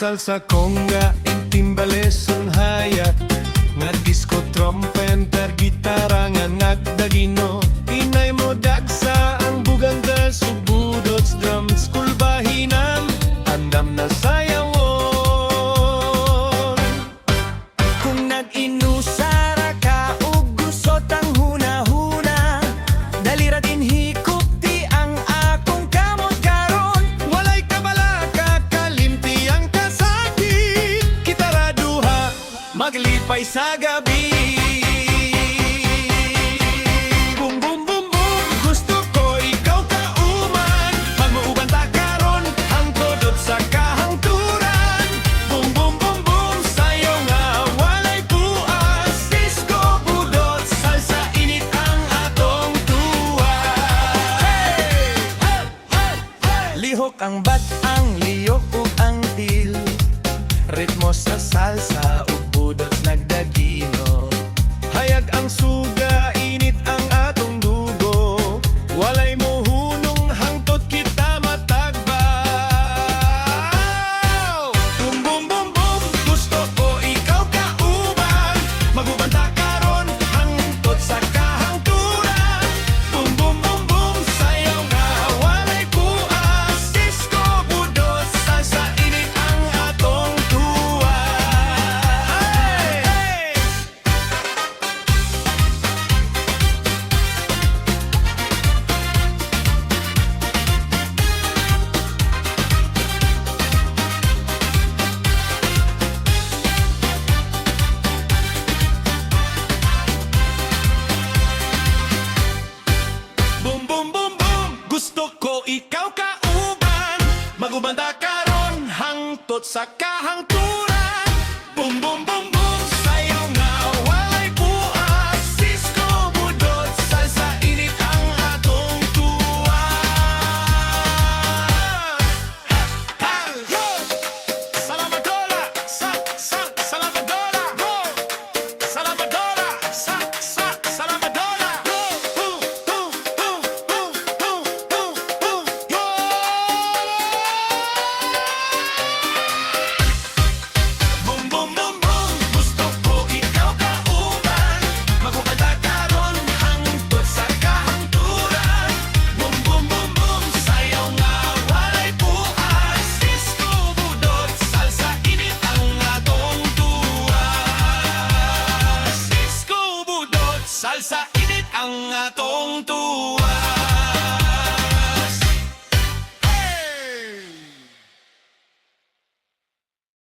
Salsa, conga, en timbales, un hi-hat. Nga disco, trumpeter, gitara nga nagdagino. Inay mo dagsa ang buganda, subudots, drums, kulbahinam. Andam na sayawon. Kung nag-inusara ka ug gusot ang huna-huna, dalira din hikupti ang akong kamot karon. Walay kabalaka, kalimti ang kasakit. Kita ra duha, maglipay sa gabi. Boom, boom, boom, boom. Gusto ko ikaw kauman. Magmuuban ta karon, hangtod sa kahangturan. Boom, boom, boom, boom. Sayaw nga walay puas. Disco, budot, salsa, init ang atong tuwa. Hey! Hey! Hey! Hey! Lihok ang bat-ang, liyok ug ang til. Ritmo sa salsa ug budot nagdagino. Hayag ang suga, init ang atong dugo. Walay mohunong hangtod kita matagbaw. Boom, boom, boom, boom. Gusto ko ikaw kauban. Maguban ta karon hangtod sa kahangturan. Boom, boom, boom, boom. Sayaw nga walay puas. Disco, budot, salsa, init ang atong tuwa. Hey! Hey! Boom, boom, boom, boom. Gusto ko ikaw kauban. Maguban ta karon hangtod sa kahangturan. Boom, boom, boom.